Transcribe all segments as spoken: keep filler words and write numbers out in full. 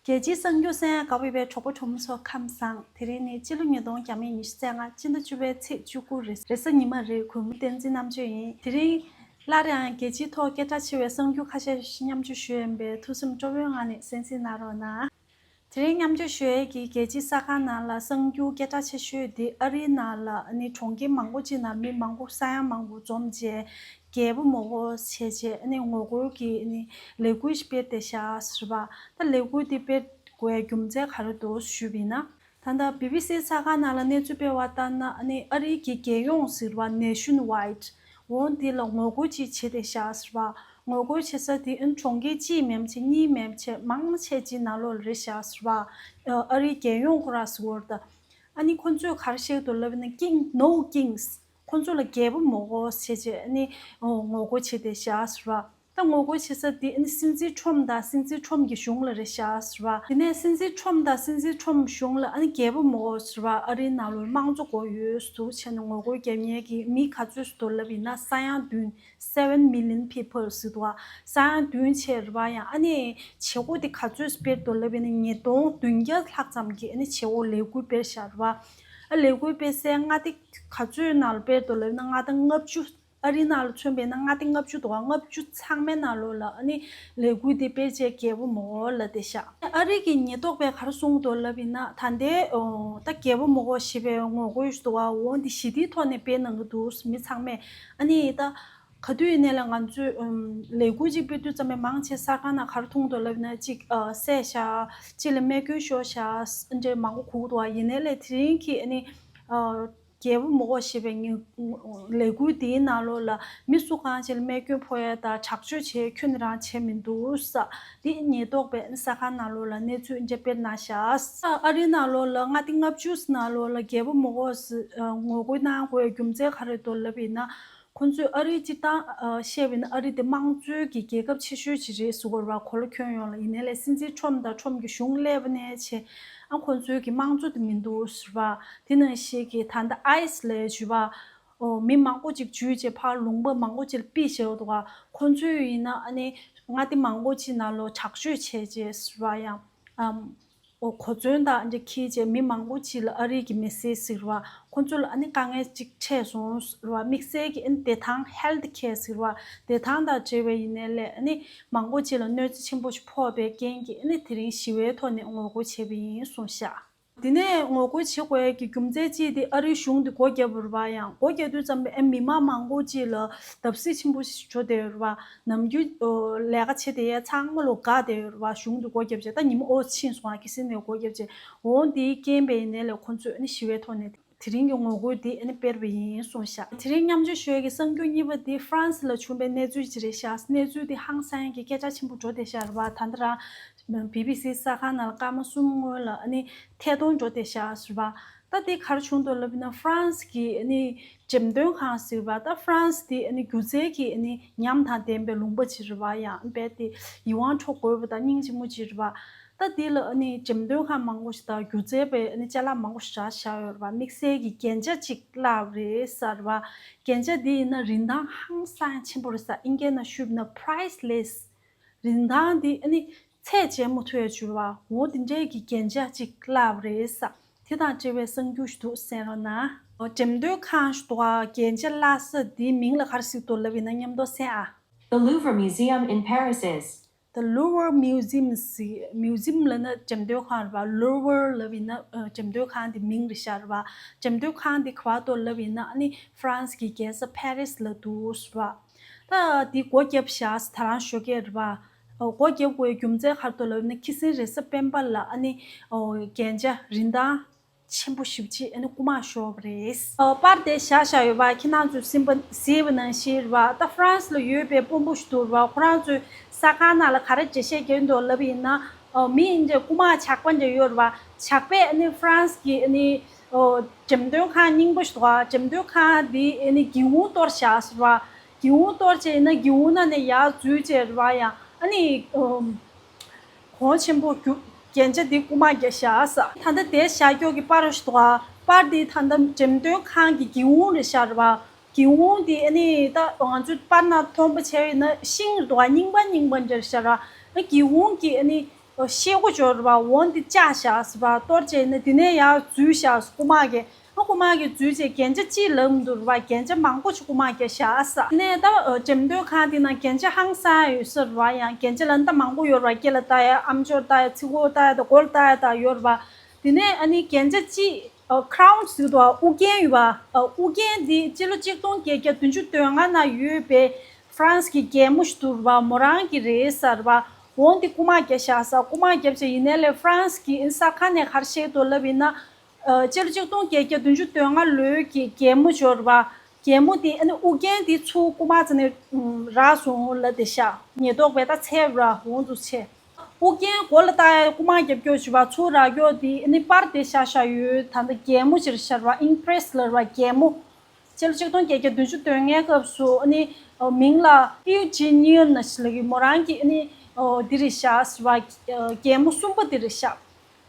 རྒྱལ་སྤྱིའི་གསར་འགྱུར་གསན་ཡག་དགའ་པོ་ཡོད་པའི་གྲོགས་པོ་གྲོགས་མོ་ཚོ་ཁམས་བཟང་། དེ་རིང་ནི་སྤྱི་ལོ་ཉིས་སྟོང་ཉི་ཤུ་རྩ་ལྔ་སྤྱི་ཟླ་བཅུ་པའི་ཚེས་བཅུ་དགུ་རེད། རེས་གཟའ་ཉི་མ་རེད། གུས་མོ་བསྟན་འཛིན་རྣམ་དཔྱོད་ཡིན། དེ་རིང་སླར་ཡང་རྒྱལ་སྤྱིའི་ཐོག་སྐད་གྲགས་ཆེ་བའི་གསར་འགྱུར་ཁ་ཤས་ཤིག་མཉམ་སྤྱོད་ཞུ་ཡས་ཡིན་པས་ཐུགས་སེམས་སྤྲོ་པོའི་ངང་ནས་གསན་གཟིགས་གནང་རོགས་གནང་། དེ་རིང་མཉམ་སྤྱོད་ཞུ་ཡས་ཀྱི་རྒྱལ་སྤྱིའི་གསར་ཁང་ནང་ལ་གསར་འགྱུར་སྐད་གྲགས་ཆེ་ཤོས་འདི་ཨ་རིའི་ནང་ལ་ནི་གྲོང་ཁྱེར་མང་པོ་ཅིག་ནང་མི་མང་པོ་ས་ཡ་མང་པོ་འཛོམས་བྱས་རྒྱལ་པོ་མོ་གོ་བྱས་བྱས་ནི་ངོ་རྒོལ་གྱི་ནི་ལས་འགུལ་ཞིག་སྤེལ་བསྡད་ཤག་ཟེར་བ། ད་ལས་འགུལ་འདི་སྤེལ་དགོས་རྒྱུ་མཚན་ག་རེ་འདུག་ཞུས་པ་ཡིན་ན། ད་ལྟ་བི་བི་སི་གསར་ཁང་ནང་ལ་གནས་ཚུལ་སྤེལ་བ་ལྟར་ན་ནི་ཨ་རིའི་གི་རྒྱལ་ཡོངས་ཟེར་བ་Nationwide འོ་འདི་ལ་ངོ་རྒོལ་ཅིག་བྱེད་བསྡད་ཤག་ཟེར་བ། ངོ་རྒོལ་བྱེད་ས་དེ་ཨ་ནི་གྲོང་ཁྱེར་གཅིག་མིན་ཆེ་གཉིས་མིན་ཆེ་མང་ཆེ་ཅིག་ནང་ལོགས་ལ་རེད་ཤག་ཟེར་བ། ཨ་རིའི་རྒྱལ་ཡོངས་ཁོ་རང་ཟེར་བ་རེད་ད། ཨ་ནི་ཁོ་ཚོས་ག་རེ་བཤད་འདུག་ལབ་ན་King No Kings ཁོ་ཚོ་ལ་རྒྱལ་པོ་མ་དགོས་ཟེར་བྱས་ཨ་ནི་ངོ་རྒོལ་བྱེད་བསྡད་ཤག་ཟེར་བ། ད་ངོ་རྒོལ་བྱེད་ས་དེ་ཨ་ནི་སྲིད་འཛིན་ཁྲོམ་དང་སྲིད་འཛིན་ཁྲོམ་གྱི་གཞུང་ལ་རེད་ཤག་ཟེར་བ། དེ་ནས་སྲིད་འཛིན་ཁྲོམ་དང་སྲིད་འཛིན་ཁྲོམ་གཞུང་ལ་ཨ་ནི་རྒྱལ་པོ་མ་དགོས་ཟེར་བ། ཨ་རིའི་ནང་ལོགས་དམངས་གཙོ་དགོས་ཡོད་འདུག་བྱས་ནས་ངོ་རྒོལ་རྒྱབ་མཁན་གྱི་མི་ག་ཚོད་ཟེར་འདུག་ལབ་ཡིན་ན་ས་ཡ་བདུན། Seven million people ཟེར་འདུག་བ། ས་ཡ་བདུན་བྱས་རེད་བ། ཡང་ཨ་ནི་བྱེད་སྒོ་དེ་ག་ཚོད་སྤེལ་འདུག་ལབ་ཡིན་ན་ཉིས་སྟོང་བདུན་བརྒྱ་ལྷག་ཙམ་གྱི་ཨ་ནི་བྱེད་སྒོ་ལས་འགུལ་སྤེལ་ཤག་རེད་བ། ཨ་ལས་འགུལ་སྤེལ་སའི་མངའ་སྡེ་ག་ཚོད་ནང་ལ་སྤེལ་འདུག་ལབ་ཡིན་ན་མངའ་སྡེ་ལྔ་བཅུ། ཨ་རིའི་ནང་ལ་མཚོན་པ་ཡིན་ན་མངའ་སྡེ་ལྔ་བཅུ་འདུག་བ། ལྔ་བཅུ་ཚང་མའི་ནང་ལོགས་ལ་ཨ་ནི་ལས་འགུལ་དེ་སྤེལ་བྱས་རྒྱལ་པོ་མ་དགོས་ལབ་བསྡད་ཤག་ཨ་རི་གི་ཉེན་རྟོག་པས་ག་རེ་གསུངས་འདུག་ལབ་ཡིན་ན་ད་ལྟའི་ད་རྒྱལ་པོ་མ་དགོས་ཞེས་པའི་ངོ་རྒོལ་ཞིག་འདུག་བ། འོ་འདི་ཞི་བདེའི་ཐོག་ནས་སྤེལ་གནང་གི་འདུག་མི་ཚང་མས། ཨ་ནི་ད་ག་དུས་ཡིན་ནའི་ལ་ང་ཚོས་ཨམ་ལས་འགུལ་ཅིག་སྤེལ་དུས་ཙམ་པས་མང་ཆེ་གསར་ཁང་ནང་ག་རེ་མཐོང་འདུག་ལབ་ན་གཅིག་ཨ་བསད་ཤག་གཅིག་ལ་རྨས་སྐྱོན་ཤོར་ཤག་འདྲ་མང་པོ་གོ་གི་འདུག་བ། ཡིན་ནའི་ལས་དེ་རིང་གི་ཨ་ནི་ཨ་རྒྱལ་པོ་མ་དགོས་ཞེས་པའི་ངི་ལས་འགུལ་དེའི་ནང་ལོགས་ལ་མི་སུ་གང་ཞིག་ལ་རྨས་སྐྱོན་ཕོག་ཡ་དང་དྲག་སྤྱོད་བྱས་ཁྱོན་ནས་རང་བྱས་མི་འདུག་ས། དེ་ཉེན་རྟོག་པས་གསར་ཁང་ནང་ལོགས་ལ་གནས་ཚུལ་འདྲ་སྤེལ་གནང་ཤག་ཨ་རིའི་ནང་ལོགས་ལ་མངའ་སྡེ་ལྔ་བཅུ་ནང་ལོགས་ལ་རྒྱལ་པོ་མ་དགོས་ངོ་རྒོལ་གནང་དགོས་རྒྱུ་མཚན་ག་རེ་འདུག་ལབ་ཡིན་ན། ཁོང་ཚོས་ཨ་རིའི་སྤྱིར་བཏང་བཤད་པ་ཡིན་ན་ཨ་རི་དེ་དམངས་གཙོའི་གི་རྒྱལ་ཁབ་ཆེ་ཤོས་ཅིག་རེད་ཟེར་གྱི་ཡོད་རེད་བ། གོ་ལ་ཁྱོན་ཡོངས་ལ། ཡིན་ནའི་ལས་སྲིད་འཛིན་ཁྲོམ་དང་ཁྲོམ་གྱི་གཞུང་སླེབས་པ་ནས་བྱས་ཨ་ཁོང་ཚོའི་གི་དམངས་གཙོ་དེ་མི་འདུག་ཟེར་བ། དེ་ནང་བཞིན་གྱི་ད་ལྟ་ཨའི་སི་ལབ་ཡ་བརྗོད་པ། ཨོ་མི་མང་པོ་ཅིག་འཇུས་བྱས་ཕར་ལུང་པ་མང་པོ་ཅིག་ལ་ཕུད་བཞག་འདུག་ག་ཁོང་ཚོས་ཡིན་ན་ཨ་ནི་མངའ་སྡེ་མང་པོ་ཅིག་ནང་ལོགས་དྲག་སྤྱོད་བྱས་བྱས་ཟེར་བ་ཡང་ཨམ། ཨོ་གོ་མཚོན་དང་འདྲ་འཁྱེར་བྱས་མི་མང་པོ་ཅིག་ལ་ཨ་རི་གི་མི་སེར་ཟེར་བ་ཁོང་ཚོ་ལ་ཨ་ནི་དཀའ་ངལ་ཅིག་འཕྲད་སོང་ཟེར་བ། དམིགས་བསལ་གྱི་ཨ་ནི་བདེ་ཐང་Health Care ཟེར་བ་བདེ་ཐང་དང་འབྲེལ་བའི་ཡིན་ནའི་ལས་ཨ་ནི་མང་པོ་ཅིག་ལ་གནོད་འཚེ་ཆེན་པོ་ཞིག་ཕོག་པའི་རྐྱེན་གྱིས་ཨ་ནི་དེ་རིང་ཞི་བའི་ཐོག་ནས་ངོ་རྒོལ་བྱས་པ་ཡིན་གསུངས་ཤག་དེ་ནས་ངོ་རྒོལ་བྱེད་དགོས་ཀྱི་རྒྱུ་མཚན་གཅིག་དེ་ཨ་རིའི་གཞུང་དེ་སྒོ་བརྒྱབ་པ་རེད་བ། ཡང་སྒོ་བརྒྱབ་དུས་ཙམ་པ་ཨ་མི་མང་མང་པོ་ཅིག་ལ་བརྡབ་གསིག་ཆེན་པོ་ཞིག་འགྲོ་བསྡད་ཡོད་རེད་བ། ནམ་རྒྱུན་ལས་ཀ་བྱེད་བསྡད་ཡས་ཚང་མ་ལོག་འགག་བསྡད་ཡོད་རེད་བ། གཞུང་དེ་སྒོ་བརྒྱབ་བྱས་ད་ཉི་མ་ཨོ་ཕྱིན་སོང་ཨ། ཁ་སང་ནས་སྒོ་བརྒྱབ་བྱས་འོང་དེའི་རྐྱེན་པས་ཡིན་ནའི་ལས་ཁོང་ཚོས་ཨ་ནི་ཞི་བའི་ཐོག་ནས་དེ་རིང་གི་ངོ་རྒོལ་དེ་ཨ་ནི་སྤེལ་བ་ཡིན་གསུངས་ཤག་དེ་རིང་མཉམ་སྤྱོད་ཞུ་ཡས་ཀྱི་གསར་འགྱུར་གཉིས་པ་དེ་ཧྥ་རན་སི་ལ་བྱུང་བའི་གནས་ཚུལ་ཅིག་རེད་ཤག་གནས་ཚུལ་དེ་ཧང་སང་གི་སྐད་ཆ་ཆེན་པོ་འགྲོ་བསྡད་ཤག་རེད་བ། ད་ལྟ་རང་བི་བི་སི་གསར་ཁང་ནང་ལ་སྐར་མ་གསུམ་སྔོན་ལ་ཨ་ནི་ཐད་གཏོང་འགྲོ་བསྡད་ཤག་ཟེར་བ། ད་དེ་ག་རེ་བྱུང་འདུག་ལབ་ན་ཧྥ་རན་སི་གི་ཨ་ནི་འགྲེམས་སྟོན་ཁང་ཟེར་བ། ད་ཧྥ་རན་སི་དེ་ཨ་ནི་སྒྱུ་རྩལ་གྱི་ཨ་ནི་ཉམས་དང་ལྡན་པའི་ལུང་པ་ཅིག་རེད་བ། ཡང་རྦད་དེ་ཡིད་དབང་འཕྲོག་དགོས་པ་དང་སྙིང་རྗེ་མོ་ཅིག་རེད་བ། ད་དེ་ལ་ཨ་ནི་འགྲེམས་སྟོན་ཁང་མང་པོ་ཞིག་དང་སྒྱུ་རྩལ་པའི་ཨ་ནི་ཅ་ལག་མང་པོ་ཞིག་རག་བཞག་ཡོད་རེད་བ། དམིགས་བསལ་གྱི་རྒྱན་ཆ་ཅིག་བརླགས་པ་རེད་ཟེར་བ། རྒྱན་ཆ་དེ་ཡིན་ན་རིན་ཐང་ཧང་སང་ཆེན་པོ་རེད་ཟེར། ཨིན་སྐད་ནང་ཞུས་པ་ན་priceless རིན་ཐང་འདི་ཨ་ནི་ཚད་འཇལ་མི་ཐུབ་ཡ་བྱུར་བ་འོ་དེ་འདྲའི་གི་རྒྱན་ཆ་ཅིག་བརླགས་པ་རེད་ས། དེ་དང་འབྲེལ་བའི་གསར་འགྱུར་ཞིག་འདུག་གསན་རོགས་གནང་། འགྲེམས་སྟོན་ཁང་ཞིག་འདུག་ཨ། རྒྱན་ཆ་བརླགས་ས་དེའི་མིང་ལ་ག་རེ་ཟེར་འདུག་ལབ་ཡིན་ན་མཉམ་དུ་གསན་ཨ། The Louvre Museum in Paris is The Louvre Museum ཟེར། Museum ལབ་ན་འགྲེམས་སྟོན་ཁང་རེད་བ། Louvre ལབ་ཡིན་ན་འགྲེམས་སྟོན་ཁང་དེ་མིང་རེད་ཤག་རེད་བ། འགྲེམས་སྟོན་ཁང་དེ་ག་པར་འདུག་ལབ་ཡིན་ན་ཨ་ནི་ཧྥ་རན་སི་གི་རྒྱལ་ས་ཕ་རི་སི་ལ་འདུག་ཟེར་བ། ད་དེ་སྒོ་བརྒྱབ་ཤག་ཟེར་ད་རང་ཞོགས་ཀས་རེད་བ། སྒོ་བརྒྱབ་དགོས་རྒྱུ་མཚན་ག་རེ་འདུག་ལབ་ན་ཁ་སང་རེས་གཟའ་སྤེན་པ་ལ་ཨ་ནི་རྒྱན་ཆ་རིན་ཐང་ཆེན་པོ་ཞེ་པོ་ཅིག་ཨ་ནི་རྐུ་མ་ཤོར་བ་རེད། པར་དེ་བཞག་བཞག་ཡོད་པ་ཁྱེད་རང་ཚོས་གཟིགས་པ་གཟིགས་པ་ནང་བཞིན་རེད་བ། ད་ཧྥ་རན་སི་ལ་ཡོད་པའི་དཔོན་པོ་ཞིག་འདུག་རེད་བ། ཁོ་རང་ཚོས་གསར་ཁང་ནང་ལ་ག་རེ་འགྲེལ་བཤད་རྒྱག་གི་འདུག་ལབ་པ་ཡིན་ན། མི་འདྲ་རྐུ་མ་ཇག་པ་འདྲ་ཡོད་རེད་བ། ཇག་པས་ཨ་ནི་ཧྥ་རན་སི་གི་ཨ་ནི་འགྲེམས་སྟོན་ཁང་རྙིང་པ་ཞིག་འདུག་ག་འགྲེམས་སྟོན་ཁང་དེ་ཨ་ནི་སྒེའུ་ཁུང་གཏོར་བཞག་ཟེར་བ། སྒེའུ་ཁུང་གཏོར་བྱས་ཡིན་ན་སྒེའུ་ཁུང་ནང་ནས་ཡར་འཛུལ་བྱས་རེད་བ། ཡང་ཨ་ནི་གོང་ཆེན་པོ་རྒྱུ་རྒྱན་ཆ་འདི་རྐུ་མ་བརྒྱབ་བཞག་ས། ད་ལྟ་དེ་བཞག་རྒྱུ་གི་པར་ཞིག་འདུག་ག་པར་འདི་ད་ལྟ་འགྲེམས་སྟོན་ཁང་གི་སྒེའུ་ཁུང་རེད་ཤག་རེད་བ། སྒེའུ་ཁུང་འདི་ཨ་ནི་ད་ང་ཚོས་པར་ནང་མཐོང་པ་བྱས་ཡིན་ན་ཤིང་རེད་འདུག་ག་རྙིང་པ་རྙིང་པ་འདྲ་རེད་ཤག་ར། ཨ་སྒེའུ་ཁུང་གི་ཨ་ནི་ ཤེལ་སྒོ་འབྱོར་བ་འོན་ཏེ་བཅག་བཞག་ཟེར་བ། གཏོར་བྱས་ནས་དེ་ནས་ཡར་འཛུལ་བཞག་རྐུ་མ་གིས། ཨ་རྐུ་མ་གིས་འཛུལ་བྱས་རྒྱན་ཆ་གཅིག་ལབ་མི་འདུག་ར་བ། རྒྱན་ཆ་མང་པོ་ཞིག་རྐུ་མ་གིས་བཞག་ས། དེ་ནས་ད་འགྲེམས་སྟོན་ཁང་དེ་ནང་རྒྱན་ཆ་ཧང་སང་ཡོད་ས་རེད་བ། ཡང་རྒྱན་ཆ་ལ་ད་མང་པོ་ཡོད་རེད་བ། སྐེ་ལ་བཏགས་ཡ། ཨ་མཆོག་ལ་བཏགས་ཡ། ཚིགས་གོ་བཏགས་ཡ་དང་། མགོ་ལ་བཏགས་ཡ་དང་ཡོད་རེད་བ། དེ་ནས་ཨ་ནི་རྒྱན་ཆ་གཅིག་ཁ་རའུན་ཟེར་གྱི་འདུག་བ། དབུ་རྒྱན་ཡོད་པ། དབུ་རྒྱན་འདི་སྤྱི་ལོ་ཆིག་སྟོང་བརྒྱད་བརྒྱ་བདུན་ཅུ་དོན་ལྔ་ནང་ཡོད་པའི་ཧྥ་རན་སི་གི་རྒྱལ་མོ་ཞིག་འདུག་རེད་བ། མོ་རང་གི་རེད་ས་རེད་བ། འོན་ཏེ་རྐུ་མ་གིས་བཞག་ས། རྐུ་མ་བརྒྱབ་བྱས། ཡིན་ནའི་ལས་ཧྥ་རན་སི་གི་ཨ་ནི་གསར་ཁང་ནས་ག་རེ་བཤད་འདུག་ལབ་ཡིན་ན། ཨ་སྤྱི་ལོ་ཆིག་སྟོང་བརྒྱད་བརྒྱ་བདུན་ཅུ་དོན་ལྔ་ལོའི་གི་རྒྱལ་མོ་འབྱོར་བ། རྒྱལ་མོ་དེ་ཨ་ནི་དབུ་རྒྱན་དེ་ཚུར་རྐུ་མ་ཚོ་ནས་རག་སོང་ལབ་བསྡད་ཤག། ཉེན་རྟོག་པས་ད་འཚོལ་བར་འོང་དུ་ཆེ། དབུ་རྒྱན་མགོ་ལ་བཏགས་ཡ་རྐུ་མ་རྒྱབ་སྐྱོར་བྱས་པ་ཚུར་རག་སྐྱོར་དེ་ཨ་ནི་པར་དེ་བཞག་བཞག་ཡོད། ད་ལྟ་རྒྱལ་མོ་ཅིག་རེད་ཤག་རེད་བ། ཨིམ་པི་རེ་སི་ལབ་རེད་བ། རྒྱལ་མོ། སྤྱི་ལོ་ཆིག་སྟོང་བརྒྱད་བརྒྱ་བདུན་ཅུ་དོན་ལྔའི་སྐབས་སུ་ཨ་ནི་མིང་ལ་ཨིའུ་ཇི་ནི་ཡ་ན་ཞིག་ལབ་ཀྱི། མོ་རང་གི་ཨ་ནི་འདི་རེད་ཤག་ཟེར་བ། རྒྱལ་མོ་གསུམ་པ་འདི་རེད་ཤག།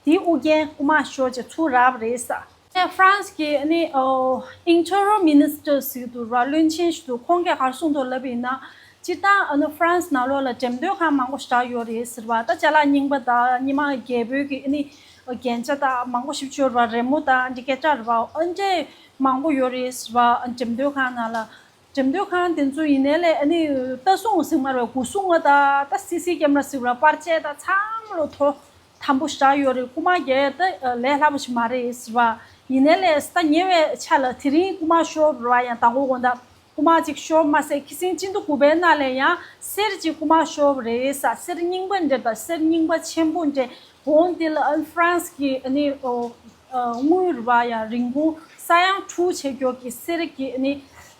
དེའི་དབུ་རྒྱན་རྐུ་མ་ཤོར་བྱས་ཚུར་རག་པ་རེད་ས། ཨ་ཧྥ་རན་སི་གི་ཨ་ནི་ཨིན་ཊི་རི་ཡར་མི་ནི་སི་ཊར་ཟེར་གྱི་འདུག་ར། བློན་ཆེན་ཞིག་འདུག། ཁོང་གིས་ག་རེ་གསུངས་འདུག་ལབ་ཡིན་ན། སྤྱིར་བཏང་ཨ་ནི་ཧྥ་རན་སི་ནང་ལོགས་ལ་འགྲེམས་སྟོན་ཁང་མང་པོ་ཞེ་དྲག་ཡོད་རེད་ཟེར་བ། ད་ཅ་ལག་རྙིང་པ་དང་སྔོན་མ་རྒྱལ་པོའི་གི་ཨ་ནི་རྒྱན་ཆ་དང་མང་པོ་ཞིག་ཡོད་རེད་བ། རི་མོ་དང་འདི་སྐད་ཆ་རེད་བ། ཨ་འདྲས་མང་པོ་ཡོད་རེད་ཟེར་བ། འགྲེམས་སྟོན་ཁང་ནང་ལ། འགྲེམས་སྟོན་ཁང་དེ་ཚོ་ཡིན་ནའི་ལས་ཨ་ནི་ལྟ་སྲུང་ཟེར་མ་རེད་བ། སྒོ་སྲུང་ང་ད་ད་སི་སི་ཀེ་མ་ར་ཟེར་བ། པར་ཆས་དང་ཚང་མ་ལོ་ཐོ་དམ་པོ་ཞེ་དྲག་ཡོད་རེད། རྐུ་མ་གིས་ད་ལས་སླ་པོ་ཞིག་མ་རེད་ཟེར་བ། ཡིན་ནའི་ལས་ད་ཉེ་བའི་ཆར་ལ་དེ་རིང་རྐུ་མ་ཤོར་བ་རེད་བ། ཡང་མདང་དགོང་དགོང་དག་རྐུ་མ་ཅིག་ཤོར་མ་ཟད། ཁ་སང་སྤྱི་ཟླ་དགུ་པའི་ནང་ལ་ཡང་གསེར་ཅིག་རྐུ་མ་ཤོར་བ་རེད་ས། གསེར་རྙིང་པ་འདྲ་དང་གསེར་རྙིང་པ་ཆེན་པོ་འདྲ། འོན་ཏེ་ལ་ཨ་ཧྥ་རན་སི་གི་ཨ་ནི་ཨོ་ཨ་དངུལ་རེད་བ། ཡང་རིན་གོང་ས་ཡ་དྲུག་ཆེ་མགྱོགས་ཀྱི་གསེར་གྱི་ཨ་ནི་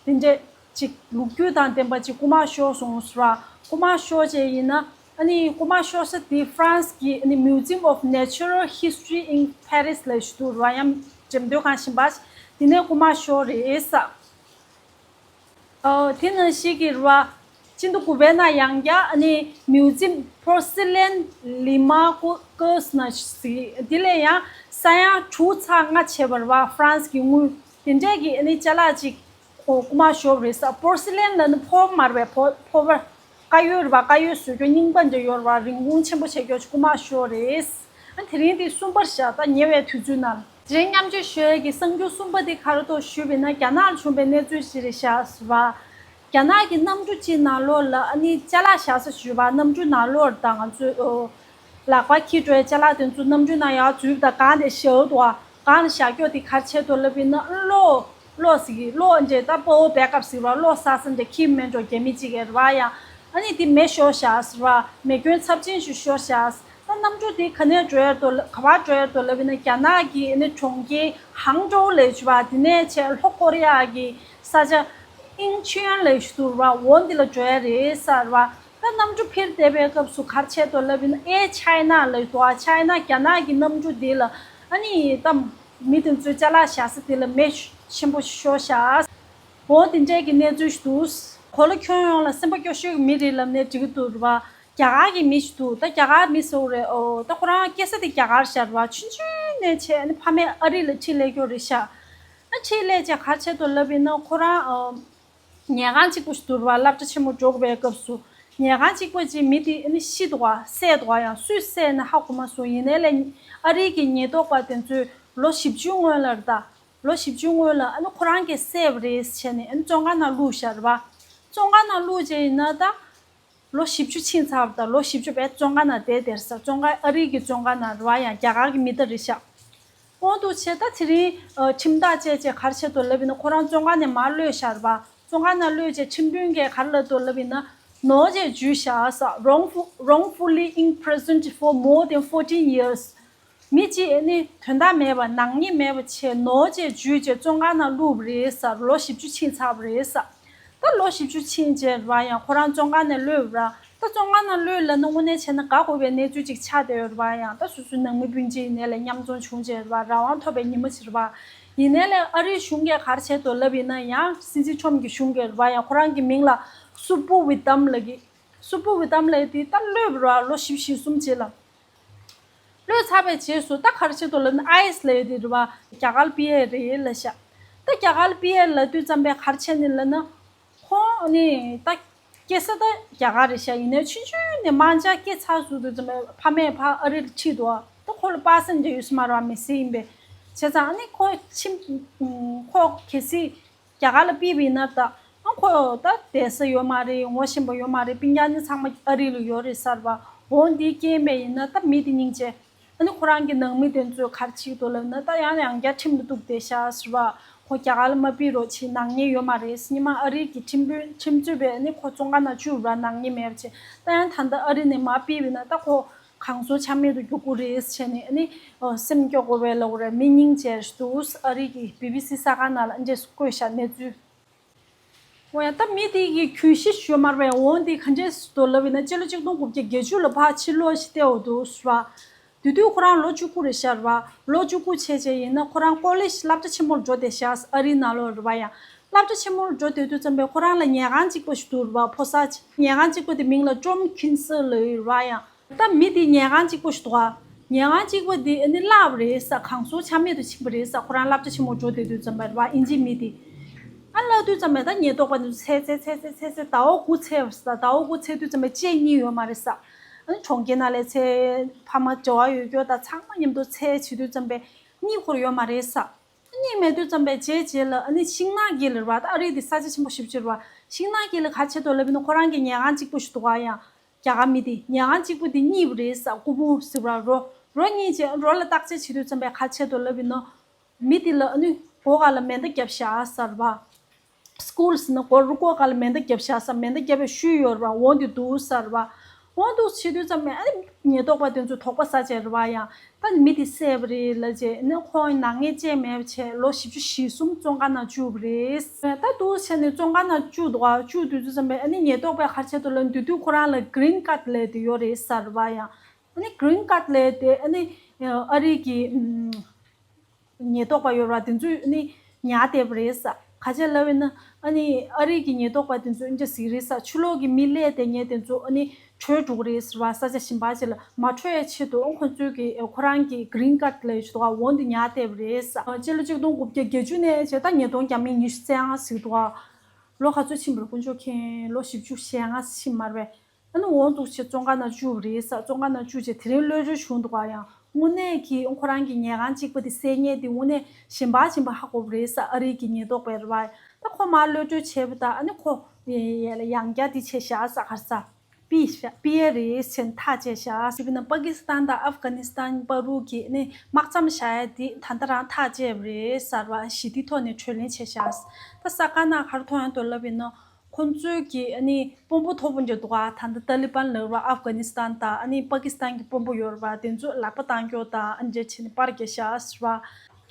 དེ་འདྲས་ཅིག་ལོ་རྒྱུས་དང་ལྡན་པ་ཅིག་རྐུ་མ་ཤོར་སོང་ཟེར་བ། རྐུ་མ་ཤོར་བྱས་ཡིན་ན་ཨ་ནི་རྐུ་མ་ཤོར་ས་དེ་ཧྥ་རན་སི་གི་ཨ་ནི་Museum of Natural History in Paris ལབ་ཞིག་འདུག་རེད་བ། ཡང་འགྲེམས་སྟོན་ཁང་གཞན་པ་དེ་ནས་རྐུ་མ་ཤོར་རེད་ས། ཨོ་དེ་ནང་བཞིན་གྱི་རེད་བ། སྤྱི་ཟླ་དགུ་པའི་ནང་ཡང་བསྐྱར་ཨ་ནི་Museum Porcelain Limoges ན་ཟེར། དེ་ལས་ཡང་ས་ཡ་དྲུག་ཚེག་ལྔ་བྱས་པ་རེད་བ། ཧྥ་རན་སི་གི་དངུལ་དེ་འདྲས་ཀྱི་ཨ་ནི་ཅ་ལག་ཅིག་ཨོ་རྐུ་མ་ཤོར་བ་རེད་ས། པོར་སི་ལེན་ལབ་ན་ཕོར་པ་མ་རེད་པས། ཕོར་པ། དཀར་ཡོལ་རེད་བ། དཀར་ཡོལ་བཟོ་རྒྱུ་རྙིང་པ་འདྲ་ཡོད་རེད་བ། རིན་གོང་ཆེན་པོ་བྱེད་རྒྱུ་ཅིག་རྐུ་མ་ཤོར་རེད། ཨ་དེ་རིང་དེ་གསུམ་པ་རེད་ཤག། ད་ཉེ་བའི་དུས་ཚོད་ནང་། དེ་རིང་མཉམ་སྤྱོད་ཞུ་ཡས་ཀྱི་གསར་འགྱུར་གསུམ་པ་དེ་ག་རེ་འདུག་ཞུས་པ་ཡིན་ན། རྒྱ་ནག་ལ་བྱུང་བའི་གནས་ཚུལ་ཞིག་རེད་ཤག་ཟེར་བ། རྒྱ་ནག་གི་གནམ་གྲུ་གཅིག་ནང་ལོགས་ལ་ཨ་ནི་ཅ་ལག་བཞག་ས་ཞུས་པ། གནམ་གྲུ་ནང་ལོགས་ལ་ད་ང་ཚོས་ཨོ་ལག་པ་འཁྱེར་འགྲོ་ཡའི་ཅ་ལག་དེ་ཚོ་གནམ་གྲུ་ནང་ཡར་འཛུལ་བ་དང་སྒང་དེ་བཞག་འདུག་བ། སྒང་ལ་བཞག་རྒྱུ་དེ་ག་རེ་བྱས་འདུག་ལབ་ཡིན་ན། གློག་གློག་ཟེར་གི། གློག་འདྲ་ད་པ་ཝར་བེག་ཨབ་ཟེར་བ། གློག་བསགས་ས་འདྲ་འཁྱེར་མེད་འགྲོ་རྒྱ་མི་གཅིག་གིས་རེད་བ། ཡང་ཨ་ནི་དེ་མེ་ཤོར་བཞག་ཟེར་བ། མེ་སྐྱོན་ཚབས་ཆེན་ཞིག་ཤོར་བཞག། ད་གནམ་གྲུ་དེ་ག་ནས་འགྲོ་ཡ་འདུག་ལ། ག་པར་འགྲོ་ཡ་འདུག་ལབ་ཡིན་ན། རྒྱ་ནག་གི་ཨ་ནི་གྲོང་ཁྱེར་ཧང་ཀྲོའུ་ལབ་ཡ་ཅིག་ཡོད་པ། དེ་ནས་བྱས་ལྷོ་ཀོ་རི་ཡ་གི་ས་ཆ་ཨིན་ཆུན་ལབ་ཡ་ཅིག་འདུག་ར། འོ་འདི་ལ་འགྲོ་ཡ་རེད་ཟེར་བ། ད་གནམ་གྲུ་འཕུར་བསྡད་པའི་སྐབས་སུ་ག་རེ་བྱས་འདུག་ལབ་ཡིན་ན། ཨེར་ཆའི་ན་ལབ་ཡ་འདུག་བ། ཆའི་ན། རྒྱ་ནག་གི་གནམ་གྲུ་འདི་ལ་ཨ་ནི་ད་མི་དེ་ཚོའི་ཅ་ལག་བཞག་ས་དེ་ལ་མེ་ཆེན་པོ་ཤོར་བཞག། འོ་དེ་འདྲས་ཀྱི་གནས་ཚུལ་ཞིག་འདུག། གོ་ལ་ཁྱོན་ཡོངས་ལ་སེམས་པ་སྐྱོ་ཤོས་ཀྱི་མི་རེད་ལབ་ན་འགྲིག་གི་འདུག་ར་བ། རྒྱ་གར་གྱི་མི་ཞིག་འདུག། ད་རྒྱ་གར་མི་ཟེར་བ་རེད། ཨོ་ད་ཁོ་རང་སྐྱེས་ས་དེ་རྒྱ་གར་ཤག་ར་བ། ཆུང་ཆུང་ནས་བྱས་ཨ་ནི་ཕ་མས་ཨ་རི་ལ་ཁྲིད་སླེབས་ཀྱི་ཡོད་རེད་ཤག། ཨ་ཁྲིད་སླེབས་བྱས་ག་རེ་བྱས་འདུག་ལབ་ཡིན་ན། ཁོ་རང་ཨོ་ཉལ་ཁང་གཅིག་པོ་ཞིག་འདུག་ར་བ། སློབ་གྲྭ་ཆེན་མོ་འགྲོ་དགོས་པའི་སྐབས་སུ། ཉལ་ཁང་གཅིག་པོ་ཅིག་མི་དེ་ཨ་ནི་ཤི་འདུག་བ། བསད་འདུག་བ། ཡང་སུས་བསད་ན་ཧ་གོ་མ་སོང་། ཡིན་ནའི་ལས་ཨ་རི་གི་ཉེན་རྟོག་པ་དེ་ཚོས་ལོ་བཞི་བཅུ་སྔོན་ལ་རེད་ད། ལོ་བཞི་བཅུ་སྔོན་ལ་ཨ་ནི་ཁོ་རང་གིས་བསད་པ་རེད་བྱས་ནས་ཨ་ནི་བཙོན་ཁང་ནང་བླུགས་བཞག་རེད་བ། བཙོན་ཁང་ནང་བླུགས་བྱས་ཡིན་ན་ད། ལོ་བཞི་བཅུ་ཕྱིན་ཚར་བ་དང་། ལོ་བཞི་བཅུ་བས་བཙོན་ཁང་ནང་བསྡད་བསྡད་ས། བཙོན་ཁང་ཨ་རི་གི་བཙོན་ཁང་ནང་རེད་བ། ཡང་རྒྱ་གར་གྱི་མི་ད་རེད་ཤག། འོ་འདུག་བྱས་ད་དེ་རིང་ཨ་ཁྲིམས་ཐག་བཅད་བྱས་ག་རེ་བྱས་འདུག་ལབ་ཡིན་ན། ཁོ་རང་བཙོན་ཁང་ནས་མར་གློད་བཞག་རེད་བ། བཙོན་ཁང་ནང་གློད་བྱས་ཁྲིམས་དཔོན་གྱིས་ག་རེ་ལབ་འདུག་ལབ་ཡིན་ན། ནོར་བྱས་འཇུས་བཞག་ས། wrongful wrongfully imprisoned for more than fourteen years། མི་གཅིག་ཨ་ནི་དོན་དག་མེད་པ་ནག་ཉེས་མེད་པ་བྱས་ནོར་བྱས་འཇུས་བྱས་བཙོན་ཁང་ནང་བླུགས་པ་རེད་ས། ལོ་བཞི་བཅུ་ཕྱིན་ཚར་བ་རེད་ས། ད་ལོ་བཞི་བཅུ་ཕྱིན་བྱས་རེད་བ། ཡང་ཁོ་རང་བཙོན་ཁང་ནས་གློད་པ་ར། ད་བཙོན་ཁང་ནང་གློད་ལབ་ན་དངོས་གནས་བྱས་ན་དགའ་དགོས་པའི་གནས་ཚུལ་ཅིག་ཆགས་བསྡད་ཡོད་རེད་བ། ཡང་ད་སོ་སོའི་ནང་མི་སྤུན་མཆེད་ཡིན་ནའི་ལས་མཉམ་འཛོམས་བྱུང་བྱས་རེད་བ། རང་དབང་ཐོབ་པའི་ཉི་མ་ཅིག་རེད་བ། ཡིན་ནའི་ལས་ཨ་རིའི་གཞུང་གིས་ག་རེ་བྱས་འདུག་ལབ་ཡིན་ན། ཡང་སྲིད་འཛིན་ཁྲོམ་གྱི་གཞུང་གིས་རེད་བ། ཡང་ཁོ་རང་གི་མིང་ལ་སུ་པུ་ཝི་ཏམ་ལབ་ཀྱི། སུ་པུ་ཝི་ཏམ་ལབ་ཡ་དེ་ད་གློད་པ་ར། ལོ་བཞི་བཅུ་ཞེ་གསུམ་རྗེས་ལ། གློད་ཚར་བའི་རྗེས་སུ་ད་ག་རེ་བྱས་འདུག་ལབ་ན། ཨའི་སི་ལབ་ཡ་དེ་རེད་བ། རྒྱ་གར་པི་ཨེ་རེད་ལབ་ཤག། ད་རྒྱ་གར་པི་ཨེ་ལབ་དུས་ཙམ་པས་ག་རེ་བྱས་ནས་ལབ་ན། ཁོང་ནི་ད་ སྐྱེས་ས་ད་རྒྱ་གར་རེད་ཤག་ཡིན་ནའི་ཆུང་ཆུང་ནས་དམར་འབྱར་སྐྱེས་ཚར་ཟུག་དུས་ཙམ་པ་ཕ་མས་ཕར་ཨ་རི་ལ་ཁྲིད་འདུག་ད་ཁོ་ལ་པ་སེ་འཇར་ཡོད་ས་མ་རེད་བ། མི་སེར་ཡིན་པས། བྱས་ཙང་ཨ་ནི་ཁོ་ཁྱིམ་ཁོ་གལ་སྲིད་རྒྱ་གར་ལ་ཕེབས་པ་ཡིན་ན་ད་ཨ་ཁོ་ད་བསྡད་ས་ཡོད་མ་རེད། ངོ་ཤེས་པ་ཡོད་མ་རེད། སྤུན་ཀྱག་ནི་ཚང་མ་ཨ་རི་ལ་ཡོད་རེད་ཟེར་བ། འོ་འདིའི་རྐྱེན་པས་ཡིན་ན་ད་མི་དེ་སྙིང་རྗེ། ཨ་ནི་ཁོ་རང་གི་ནང་མི་དེ་ཚོས་ག་རེ་བྱེད་ཀྱི་འདུག་ལབ་ན། ད་ཡང་ཡང་བསྐྱར་ཁྲིམས་ལ་གཏུགས་བསྡད་ཤག་ཟེར་བ། ཁོ་རྒྱ་གར་ལ་མ་ཕེབས་རོགས་བྱེད། ནག་ཉེས་ཡོད་མ་རེད། སྔོན་མ་ཨ་རི་གི་ཁྲིམས་དཔོན་ཁྲིམས་རྩོད་པས་ཨ་ནི་ཁོ་བཙོན་ཁང་ནང་བཅུག་ར། ནག་ཉེས་མེད་པ་བྱས། ད་ཡང་ད་ལྟ་ཨ་རི་ནས་མར་ཕེབས་པ་ཡིན་ན་ད་ཁོ་གང་བཟོ་ཆ་མེད་དུ་རྒྱུག་གི་རེད་བྱས་ནས་ཨ་ནི་སེམས་སྐྱོ་དགོས་པའི་ལབ་དགོས་རེད། མི་སྙིང་རྗེ་འདུག་ཨ་རི་གི་བི་བི་སི་གསར་ཁང་ནང་ལ་ཨ་འདྲས་བཀོད་བཞག་གནས་ཚུལ། འོ་ཡ། ད་མི་དེ་གི་གྱོད་གཞི་ཞུ་མར་བས་འོང་དེ་ག་འདྲས་སུ་འདུག་ལབ་ཡིན་ན། སྤྱི་ལོ་ཆིག་སྟོང་དགུ་བརྒྱ་བརྒྱད་ཅུ་ལ་ཕར་ཕྱིར་ལོག་ཞིག་བལྟས་འོ་འདུག་ཟེར་བ། དེ་དུས་ཁོ་རང་ལོ་བཅུ་དགུ་རེད་ཤག་རེད་བ། ལོ་བཅུ་དགུ་བྱས་བྱས་ཡིན་ན་ཁོ་རང་ཀོ་ལེཇ་སློབ་གྲྭ་ཆེན་མོར་འགྲོ་བསྡད་ཤག་ཨ་རིའི་ནང་ལོགས་རེད་བ། ཡང་སློབ་གྲྭ་ཆེན་མོར་འགྲོ་བསྡད་དུས་ཙམ་པས་ཁོ་རང་ལ་ཉལ་ཁང་གཅིག་པོ་ཞིག་འདུག་རེད་བ། ཕོ་གསར་ཅིག་ཉལ་ཁང་གཅིག་པོ་དེ་མིང་ལ་ཀྲོམ་ཁིན་སི་ལབ་ཡོད་རེད་བ། ཡང་ད་མི་དེ་ཉལ་ཁང་གཅིག་པོ་ཞིག་འདུག་ག་ཉལ་ཁང་གཅིག་པོ་དེ་ཨ་ནི་བརླགས་པ་རེད་ས། གང་བཟོ་ཆ་མེད་དུ་ཕྱིན་པ་རེད་ས། ཁོ་རང་སློབ་གྲྭ་ཆེན་མོ་འགྲོ་བསྡད་དུས་ཙམ་པ་རེད་བ། ཨིན་ཇི་མི་དེ་ཨ་བརླགས་དུས་ཙམ་པ་ད་ཉེན་རྟོག་པ་དེ་ཚོ་འཚོལ་འཚོལ་འཚོལ་འཚོལ་འཚོལ་འཚོལ་ཟླ་བ་དགུ་འཚོལ་བ་ས། ཟླ་བ་དགུ་འཚོལ་དུས་ཙམ་པ་ཅི་ཡང་རྙེད་ཡོད་མ་རེད་ས། ཨ་ནི་གྲོང་ཁྱེར་ནང་ལ་འཚོལ། ཕ་མ་འབྲེལ་བ་ཡོད་རྒྱུ་དང་ཚང་མ་མཉམ་དུ་འཚོལ་བྱེད་དུས་ཙམ་པ་རྙེད་ཁོར་ཡོད་མ་རེད་ས། རྙེད་མེད་དུས་ཙམ་པ་རྗེས་རྗེས་ལ་ཨ་ནི་ཤིང་ནགས་དཀྱིལ་ལ་རེད་བ། ད་ཨ་རི་དེ་ས་ཆ་ཆེན་པོ་ཞེ་པོ་ཅིག་རེད་བ། ཤིང་ནགས་དཀྱིལ་ལ་ག་རེ་བྱེད་འདུག་ལབ་ཡིན་ན། ཁོ་རང་གི་ཉལ་ཁང་གཅིག་པོ་ཞིག་འདུག་ག་ཡང་རྒྱ་གར་མི་དེ་ཉལ་ཁང་གཅིག་པོ་དེ་རྙེད་པ་རེད་ས། སྐུ་ཕུང་ཟེར་བ་རོ། རོ་རྙེད་རྗེས་རོ་ལ་བརྟག་དཔྱད་བྱེད་དུས་ཙམ་པ་ག་རེ་བྱེད་འདུག་ལབ་ཡིན་ན། མི་དེ་ལ་ཨ་ནི་མགོ་སྒང་ལ་མེ་མདའ་བརྒྱབ་བཞག་ས་རེད་བ། སྐུལ་ཟེར་ན་མགོ་རུ་མགོ་སྒང་ལ་མེ་མདའ་བརྒྱབ་བཞག་ས། མེ་མདའ་བརྒྱབ་པའི་ཤུལ་ཡོད་རེད་བ། འོ་འདི་འདུག་ས་རེད་བ། འོ་འདུག་བྱེད་དུས་ཙམ་ནས་ཨ་ནི་ཉེན་རྟོག་པ་དེ་ཚོས་དོགས་པ་ཟ་བྱས་རེད་བ། ཡང་ད་མི་དེ་བསད་པ་རེད་ལབ་བྱས་ཨ་ནི་ཁོང་ནག་ཉེས་ཅན་མེད་པ་བྱས་ལོ་བཞི་བཅུ་ཞེ་གསུམ་བཙོན་ཁང་ནང་བཅུག་པ་རེད། ད་འདུག་བྱས་ནས་བཙོན་ཁང་ནང་བཅུག་འདུག་ག་བཅུག་དུས་ཙམ་པ་ཨ་ནི་ཉེན་རྟོག་པས་ག་རེ་བྱས་འདུག་ལབ་ན། དེ་དུས་ཁོ་རང་ལ་གྷི་རིན་ཁཌ་ལབ་དེ་ཡོད་རེད་ས་རེད་བ། ཡང་ཨ་ནི་གྷི་རིན་ཁཌ་ལབ་དེ་ཨ་ནི་ཨ་རི་གི་ཉེན་རྟོག་པ་ཡོད་ར། དེ་ཚོས་ནི་ཉར་བསྡད་པ་རེད་ས། ག་རེ་ལབ་ཡིན་ན། ཨ་ནི་ཨ་རི་གི་ཉེན་རྟོག་པ་དེ་ཚོས་ཨ་ནི་ཟེར་གྱི་རེད་ས། ཕྱི་ལོགས་ཀྱི་མི་ལས་དེ་ངས་དེ་ཚོ་ཨ་ནི་བྲོས་འགྲོ་གི་རེད་ཟེར་བ། ས་ཆ་གཞན་པ་ཅིག་ལ་མ་འཕྲོད་ཡའི་ཆེད་དུ་ཁོ་ཚོས་ཀྱི་ཁོ་རང་གི་གྷི་རིན་ཁཌ་ལབ་ཡོད་འདུག་ག་འོ་འདི་ཉར་བསྡད་པ་རེད་ས། སྤྱི་ལོ་ཆིག་སྟོང་དགུ་བརྒྱ་བརྒྱད་ཅུ་ནས་བྱས་ད་ཉིས་སྟོང་ཉེར་ལྔ་ཟེར་འདུག་ག་ལོ་ག་ཚོད་ཕྱིན་པ་རེད། དཀོན་མཆོག་མཁྱེན། ལོ་བཞི་བཅུ་ཞེ་ལྔ་ཕྱིན་མ་རེད་པས། ཨ་ནི་འོ་འདུག་བྱས་བཙོན་ཁང་ནང་བཅུག་པ་རེད་ས། བཙོན་ཁང་ནང་བཅུག་བྱས་དེ་རིང་གློད་གྲོལ་བྱུང་འདུག་ག་ཡང་དངོས་གནས་ཀྱི་ཁོ་རང་གི་ཉལ་ཁང་གཅིག་པ་དེ་བསད་མཁན་དེ་དངོས་གནས་གཞན་པ་གཞན་པ་ཧ་གོ་བ་རེད་ས། ཨ་རི་གི་ཉེན་རྟོག་པས་རེད་བ། ད་ཁོ་མར་གློད་གྲོལ་བྱས་པ་དང་ཨ་ནི་ཁོ་ཡང་བསྐྱར་དེ་བྱས་བཞག་ས། ག་རེ་ཟ། ཕུད་ཤག་ཕུད་ཡས་རེད་ཟེར་ནས་ཐག་བཅད་བཞག་དེ་བས་ན་པ་ཀི་སི་ཐན་དང་ཨབ་གྷ་ནི་སི་ཐན་བར་དུ་གི་ཨ་ནི་དམག་མཚམས་བཞག་ཡས་དེ་ད་ལྟ་རང་ཐག་བཅད་པ་རེད་ཟེར་བ། ཞི་བདེའི་ཐོག་ནས་གྲོས་གླེང་བྱས་བཞག་ད་གསར་ཁང་ནང་ག་རེ་ཐོན་ཡོང་འདུག་ལབ་ཡིན་ན། ཁོང་ཚོས་ཀྱི་ཨ་ནི་དཔོན་པོ་མཐོ་པོ་འདྲ་འདུག་ག་ད་ལྟ་ཏཱ་ལི་བན་ལབ་ར། ཨབ་གྷ་ནི་སི་ཐན་དང་ཨ་ནི་པ་ཀི་སི་ཐན་གྱི་དཔོན་པོ་ཡོད་རེད་པ། དེ་ཚོ་ལག་པ་བཏང་རྒྱུ་དང་ཨ་འདྲ་བྱས་ནས་པར་རྒྱག་བཞག་ཟེར་བ།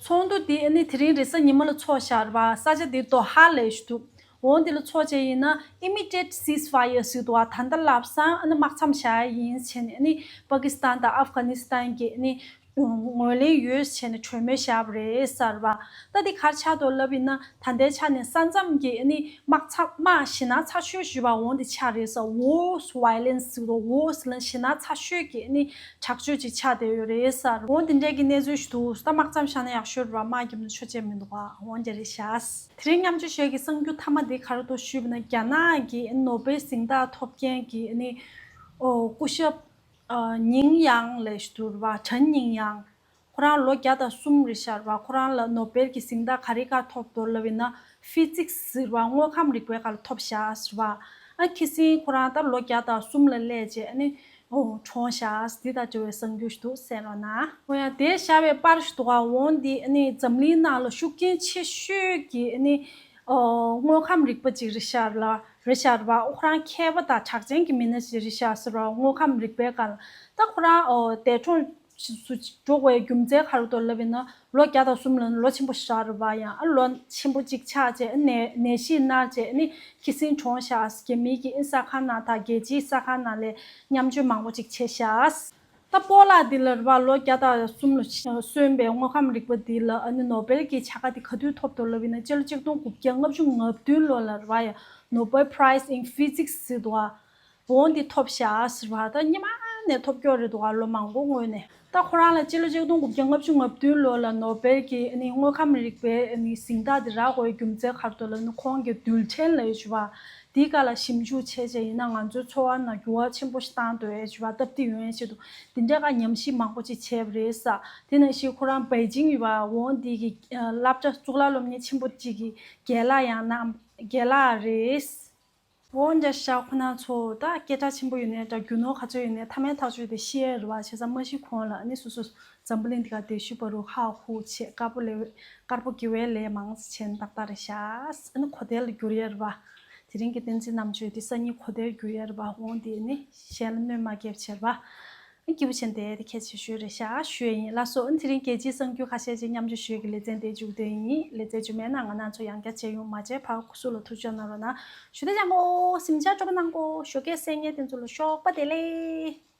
ཚོགས་འདུ་དེ་ཨ་ནི་དེ་རིང་རེས་གཟའ་ཉི་མ་ལ་ཚོགས་བཞག་རེད་པ། ས་ཆ་དེ་དོ་ཧ་ལབ་ཡས་ཞིག་འདུག་འོ་འདི་ལ་ཚོགས་བྱས་ཡིན་ན་ཨི་མི་ཌི་ཡེཊ་སིས་ཕ་ཡར་ཟེར་འདུག་ག་ད་ལྟ་ལམ་སང་ཨ་ནི་དམག་མཚམས་བཞག་ཡས་ཡིན་བྱས་ནས་ཨ་ནི་པ་ཀི་སི་ཐན་དང་ཨབ་གྷ་ནི་སི་ཐན་གྱི་ཨ་ནི་ངོས་ལེན་ཡོད་བྱས་ནས་གྲོས་མོལ་བཞག་པ་རེད་ཟེར་བ། ད་འདི་ག་རེ་ཆགས་འདུག་ལབ་ཡིན་ན། ད་ལྟའི་ཆ་ནས་ས་མཚམས་ཀྱི་ཨ་ནི་དམག་མཚམས་དམག་ཞེད་སྣང་ཚ་ཤོས་ཞུ་བ་འོ་འདི་ཆགས་རེད་ཟེར། ཝོར་སི་ཝའི་ལེན་སི་ཟེར་བ། ཝོར་སི་ལ་ཞེད་སྣང་ཚ་ཤོས་ཀྱི་ཨ་ནི་དྲག་སྤྱོད་ཅིག་ཆགས་བསྡད་ཡོད་རེད་ཟེར། འོ་འདི་འདྲའི་གི་གནས་ཚུལ་ཞིག་འདུག་ད་དམག་མཚམས་བཞག་ན་ཡག་ཤོས་རེད་བ། དམག་རྒྱབ་ན་ཆོ་ཆེ་མི་འདུག་ག་འོ་འདི་རེད་ཤག་དེ་རིང་མཉམ་སྤྱོད་ཞུ་ཡས་ཀྱི་གསར་འགྱུར་མཐའ་མ་འདི་ག་རེ་འདུག་ཞུས་པ་ན། རྒྱ་ནག་གི་ནོ་བེལ་གཟེངས་རྟགས་ཐོབ་མཁན་གྱི་ཨ་ནི་ཨོ་སྐུ་ཞབས་ཨ་ཉིང་ཡང་ལབ་ཞིག་འདུག་རེད་བ། ཁྲན་ཉིང་ཡང་། ཁོ་རང་ལོ་བརྒྱ་དང་གསུམ་རེད་ཤག་རེད་བ། ཁོ་རང་ལ་ནོ་བེལ་གྱི་གཟེངས་རྟགས་ག་རེ་ག་ཐོབ་འདུག་ལབ་ཡིན་ན། ཕི་ཛིག་སི་ཟེར་བ། དངོས་ཁམས་རིག་པའི་སྒང་ལ་ཐོབ་ཤག་ཟེར་བ། ཨ་ཁི་སིང་ཁོ་རང་ད་ལོ་བརྒྱ་དང་གསུམ་ལ་སླེབས་བྱས་ཨ་ནི་ཨོ་གྲོངས་ཤག་འདི་དང་འབྲེལ་བའི་གསར་འགྱུར་ཞིག་འདུག་གསན་རོགས་གནང་། འོ་ཡ། དེ་བཞག་པའི་པར་ཞིག་འདུག་ག་འོ་འདི་ཨ་ནི་འཛམ་གླིང་ནང་ལ་ཤུགས་རྐྱེན་ཆེ་ཤོས་ཀྱི་ཨ་ནི་ཨོ་དངོས་ཁམས་རིག་པ་ཅིག་རེད་ཤག་ལ་རེད་ཤག་རེད་བ། ཁོ་རང་མཁས་པ་དང་གྲགས་ཅན་གྱི་མི་སྣ་ཞིག་རེད་ཤག་ཟེར་བ། དངོས་ཁམས་རིག་པའི་སྒང་ལ་ད་ཁོ་རང་ཨོ་འདས་གྲོངས་སུ་འགྲོ་དགོས་རྒྱུ་མཚན་ག་རེ་འདུག་ལབ་ཡིན་ན། ལོ་བརྒྱ་དང་གསུམ་ལ་ལོ་ཆེན་པོ་ཞིག་རེད་བ། ཡང་ཨ་ལོ་ཆེན་པོ་གཅིག་ཆགས་བྱས་ནད་ནད་གཞིས་མནར་བྱས་ནི་ཁི་སིང་གྲོངས་ཤག་རྒྱ་མི་གི་ཨིན་གསར་ཁང་ནང་དང་རྒྱལ་སྤྱིའི་གསར་ཁང་ནང་ལ་མཉམ་སྤྱོད་མང་པོ་ཅིག་བྱས་ཤག་ད་སྤོ་ལགས་འདི་ལ་རེད་བ། ལོ་བརྒྱ་དང་གསུམ་ལ་སོན་པའི་དངོས་ཁམས་རིག་པ་འདི་ལ་ཨ་ནི་ནོ་བེལ་གྱི་བྱ་དགའ་འདི་ག་དུས་ཐོབ་འདུག་ལབ་ཡིན་ན། སྤྱི་ལོ་ཆིག་སྟོང་དགུ་བརྒྱ་ལྔ་བཅུ་ང་བདུན་ལོ་ལ་རེད་བ། ཡང་Nobel Prize in Physics་ཟེར་འདུག་བ། འོ་འདི་ཐོབ་ཤག་ཟེར་བ། ད་སྔོན་མ་ནས་ཐོབ་ཀྱོག་རེད་འདུག་ག་ལོ་མང་པོ་སྔོན་ནས། ད་ཁོ་རང་ལ་སྤྱི་ལོ་ཆིག་སྟོང་དགུ་བརྒྱ་ལྔ་བཅུ་ང་བདུན་ལོ་ལ་ནོ་བེལ་གྱི་ཨ་ནི་དངོས་ཁམས་རིག་པའི་ཨ་ནི་གཟེངས་རྟགས་འདི་རག་དགོས་རྒྱུ་མཚན་ག་རེ་འདུག་ལབ་ན། ཁོང་གི་རྡུལ་ཕྲན་ལབ་ཡོད་ཞུ་བ། འདི་ག་ལ་ཞིབ་འཇུག་བྱས་བྱས་ཡིན་ན་ང་ཚོའི་འཚོ་བ་ནང་འགྱུར་བ་ཆེན་པོ་ཞིག་བཏང་འདུག་ཨེ་ཞུ་བ་སྟབས་བདེ་ཡོང་ཡས་ཆེད་དུ་འདི་འདྲ་ག་ཉམས་ཞིབ་མང་པོ་ཅིག་བྱས་པ་རེད་ས། དེ་ནང་བཞིན་ཁོ་རང་པེ་ཅིང་ཡོད་པ་འོང་འདི་གི་སློབ་གྲྭ་གཙུག་ལག་སློབ་གཉེར་ཆེན་པོ་ཅིག་གི་རྒན་ལགས་ཡང་ན་རྒན་ལགས་རེད། འོ་འདྲ་ཤག་ཁོ་ན་ཚོ་ད་སྐད་གྲགས་ཆེན་པོ་ཡོད་ནས་ད་རྒྱུ་ནོར་ག་ཚོད་ཡོད་ནས་ཐ་མའི་ཐག་གཅོད་དེ་ཤེས་ཡ་རེད་བ། བྱས་ཙང་མ་ཤི་གོང་ལ་ཨ་ནི་སོ་སོ་འཛམ་བུ་གླིང་འདི་ག་བསྡད་ཤུལ་བར་དུ་ཧ་ཧུ་བྱས་དཀར་པོ་ལས་དཀར་པོ་དགེ་བའི་ལས་མང་ཙམ་བྱས་ནས་ཏག་ཏག་རེད་ཤག་ཨ་ནི་གོ་བདེ་ལ་འགྱུར་ཡ་རེད་བ། དེ་རིང་གི་བསྟན་འཛིན་རྣམ་དཔྱོད་འདི་སང་ཉིན་གོ་བདེར་འགྱུར་ཡ་རེད་བ། འོང་དེ་ནི་གཞན་ལ་གནོད་མ་སྐྱེལ་བྱས་རེད་བ། སྐྱིད་པོ་བྱས་ནས་བསྡད་དེ་གལ་ཆེ་ཤོས་རེད་ཤག་ཞུ་ཡ་ཡིན་ལགས་སོ། ཨ་ནི་དེ་རིང་རྒྱལ་སྤྱིའི་གསར་འགྱུར་ཁ་ཤས་ཅིག་མཉམ་སྤྱོད་ཞུ་ཡ་གི་ལེ་ཚན་དེ་མཇུག་སྡོད་ཡིན། ལེ་ཚན་རྗེས་མའི་ནང་ང་རང་ཚོ་ཡང་བསྐྱར་མཇལ་ཡོང་། མ་མཇལ་བར་སྐུ་གཟུགས་ལ་ཐུགས་ཅག་གནང་རོགས་གནང་། ཞུ་དེ་ཅང་གོ་སེམས་ཅག་སྤྲོ་པོ་གནང་གོ་ཞོགས་ཀས་གསལ་ངན་དེ་ཚོ་ལ་ཞོགས་པ་བདེ་ལེགས།